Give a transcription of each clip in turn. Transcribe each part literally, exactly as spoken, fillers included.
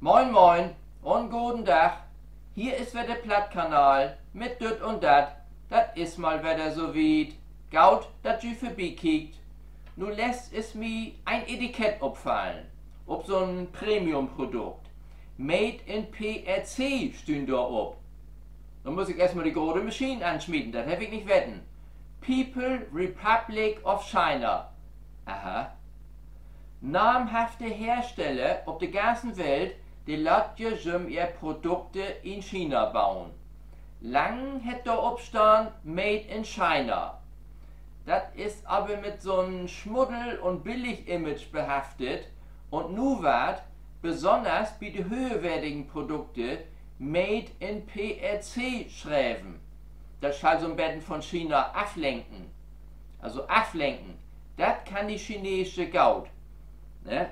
Moin, moin un goden Dag. Hier is wedder de Plattkanal mit Düt un Dat. Dat is mal wedder so wiet. Goot, dat ji vörbikiekt. Nu letzt is mi en Etikett opfallen. Op so'n Premium-Produkt. Made in P R C stünn dor op. Denn muss ik eerstmal de grote Maschien ansmieten, dat heff ik nich weten. People Republic of China. Aha. Namhafte Hersteller op de ganzen Welt, de laat jo jüm ehr Produkte in China boen. Lang hett dor op stahn, Made in China. Dat is aver mit so'n Smuddel- un Billig-Image behaftet un nu warrt, besonners bi de högerwertigen Produkte, Made in P R C schreven. Dat schall so'n beten von China aflenken. Also aflenken, dat kann de Chinees goot, ne?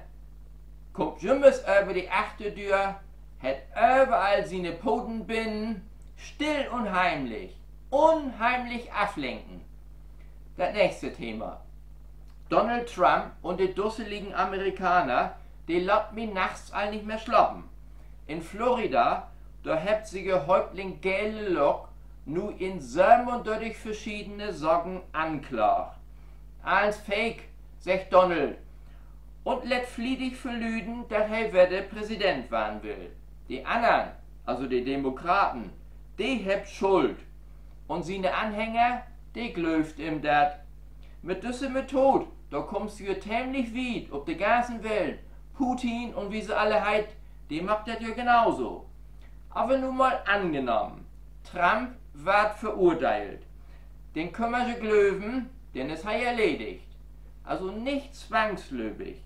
Kummt jümmers över de Achterdöör, hett överall siene Poten binnen, still un heimlich, unheimlich aflenken. Dat nächste Thema. Donald Trump un de dusseligen Amerikaner, de laat mi nachts al nich mehr slapen. In Florida, dor hebbt se de Häuptling Gele Lock nu in sövenundörtig verschiedene Saken anklaagt. Allens Fake, seggt Donald, un lett fliedig verlüden, dat he wedder Präsident warrn will. De annern, also de Demokraten, de hebbt Schuld. Un siene Anhänger, de glöövt em dat. Mit düsse Method, dor kummst du jo temlich wiet op de ganzen Welt. Putin un wie se alle heet, de maakt dat jo genauso. Aver nu mal angenahmen, Trump warrt verurdeelt. Den köönt wi jo glöven, denn is he erledigt. Also nich zwangslövig.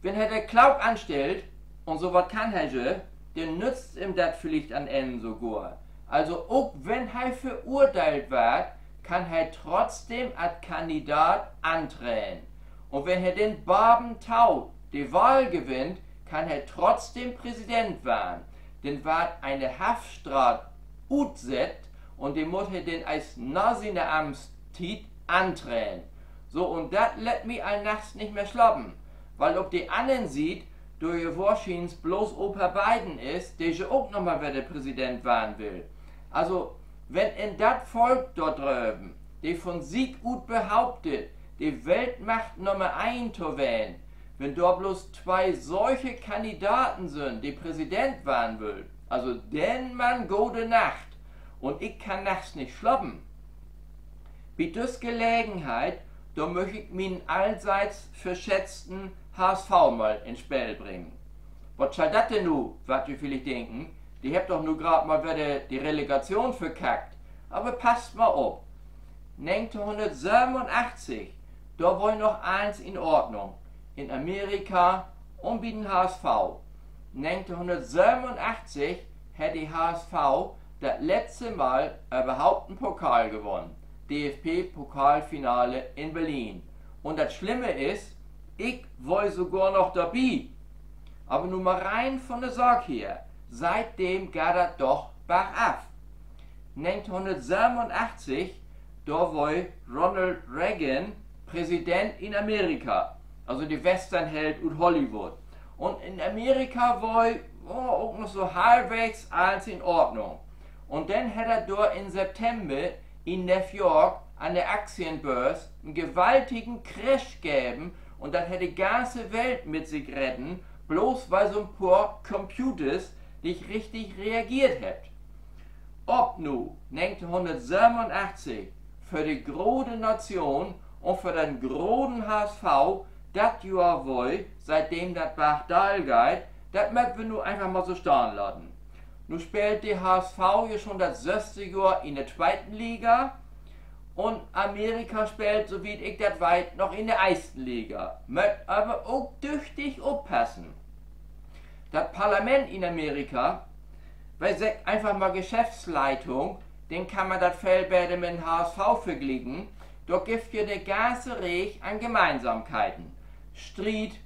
Wenn he dat klook anstellt, un so wat kann he je, denn nützt em dat villicht an'n Enn sogor. Also ok wenn he verurdeelt warrt, kann he trotzdem as Kandidat antreden. Un wenn he denn baven to de Wahl gewinnt, kann he trotzdem Präsident warrn. Denn warrt ene Haftstraaf utsett un de mutt he denn eerst na siene Amtstiet antreden. So, un dat lett mi al nachts nich mehr slapen, wiel op de annern Siet dor jo wohrschiens blots Opa Biden is, de jo ok noch mal wedder Präsident warrn will. Also, wenn in dat Volk dor dröven, de von sik ut behaupt, de Weltmacht Nummer een to ween, wenn dor blots twee solche Kandidaten sünd, de Präsident warrn wüllt, also denn man gode Nacht. Un ik kann nachts nich slapen. Bi düsse Gelegenheit, dor müch ik mien allseits verschätzten H S V mal in't Speel bringen. Wat schall dat denn nu, warrt ji villicht denken? De hebbt doch nu graad mal wedder de Relegation verkackt. Aver passt mal op. Negenteihnhunnertsövenunachtzig, dor weer noch allens in Ordnung. In Amerika un bi den H S V. Negenteihnhunnertsövenunachtzig hett de H S V dat letzte Mal överhaupt en Pokal gewunnen. D F B-Pokalfinale in Berlin. Un dat Slimme is, ik weer sogor noch dorbi. Aver nu mal rein von de Saak her, sietdem geiht dat doch bargaf. Negenteihnhunnertsövenunachtzig, dor weer Ronald Reagan Präsident in Amerika, also de Westernheld ut Hollywood. Un in Amerika weer, ja, ok noch so halfwegs allens in Ordnung. Un denn hett dat dor in September in New York an de Aktienbörs en gewaltigen Crash geven un dat hett de ganze Welt mit sik reten, blots wiel so'n poor Computers nich richtig reageert hebbt. Op nu, negenteihnhunnertsövenunachtzig, för de grote Nation un för den groten H S V, dat Johr weer, sietdem dat bargdaal geiht, dat mööt wi nu eenfach mal so stahn laten. Nu speelt de H S V jo schon dat sösste Johr in de tweete Liga un Amerika speelt, so wiet ik dat weet, noch in de eerste Liga. Mööt aver ok düchtig oppassen. Dat Parlament in Amerika, wi seggt eenfach mal Geschäftsleitung, denn kann man dat veel beter mit den H S V verglieken, dor gifft dat jo 'ne ganze Reeg an Gemeinsamkeiten. Striet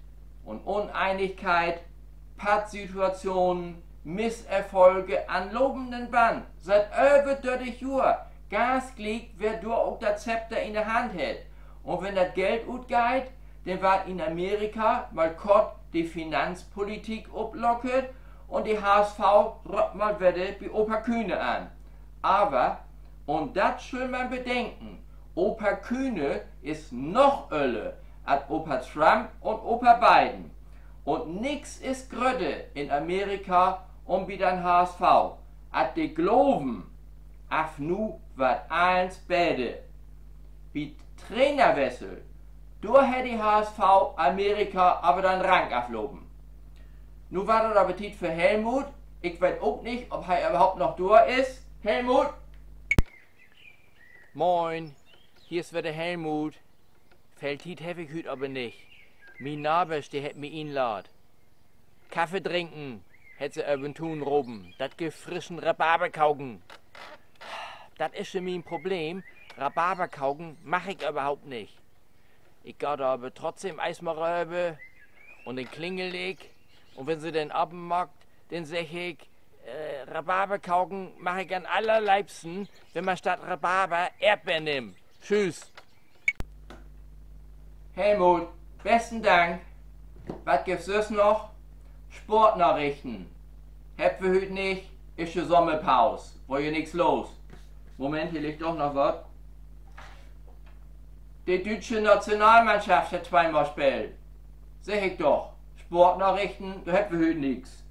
un Uneinigkeit, Pattsituationen, Misserfolge an lopenden Band, siet över dörtig Johr, ganz gliek, wer dor ok dat Zepter in de Hand hett. Un wenn dat Geld utgeiht, denn warrt in Amerika mal kort de Finanzpolitik oplockert un de H S V röppt mal wedder bi Opa Kühne an. Aver, un dat schull man bedenken, Opa Kühne is noch öller as Opa Trump un Opa Biden. Un nix is grötter in Amerika un bi den H S V, as de Gloven. Af nu warrt allens beter. Bi Trainerwessel, dor hett de H S V Amerika aver den Rang aflopen. Nu warrt dat aver Tiet för Helmut. Ik weet ok nich, of he överhaupt noch dor is. Helmut? Moin, hier is wedder Helmut. Veel Tiet heff ik hüüt aver nich. Mien Nabersch, de hett mi inlaadt. Kaffee drinken, hett se över'n Tuun ropen. Dat gifft frischen Rhabarberkoken. Dat is ja mien Problem. Rhabarberkoken mag ik överhaupt nich. Ik gah dor aver trotzdem eerstmal röver un denn klingel ik. Un wenn se denn apen maakt, denn segg ik: Äh, Rhabarberkoken mag ik an'n allerleevsten, wenn man statt Rhabarber Eerdbeer nimmt. Tschüss. Helmut, besten Dank. Wat gifft süss noch? Sportnarichten hebbt wi hüüt nich, is je Sommerpaus, weer je nix los. Moment, hier liggt doch noch wat. De düütsche Nationalmannschaft hett tweemal speelt. Segg ik doch, Sportnarichten, dor hebbt wi hüüt nix.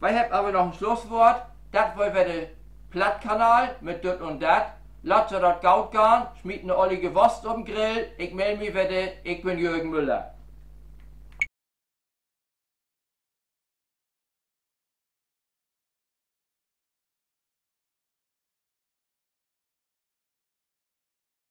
Wi hebbt aver noch en Slusswoort, dat weer wedder de Plattkanal mit Düt un Dat. Laat jo dat goot gahn, smiet 'ne ollige Wust op'n Grill. Ik meld mi wedder, ik bün Jürgen Müller.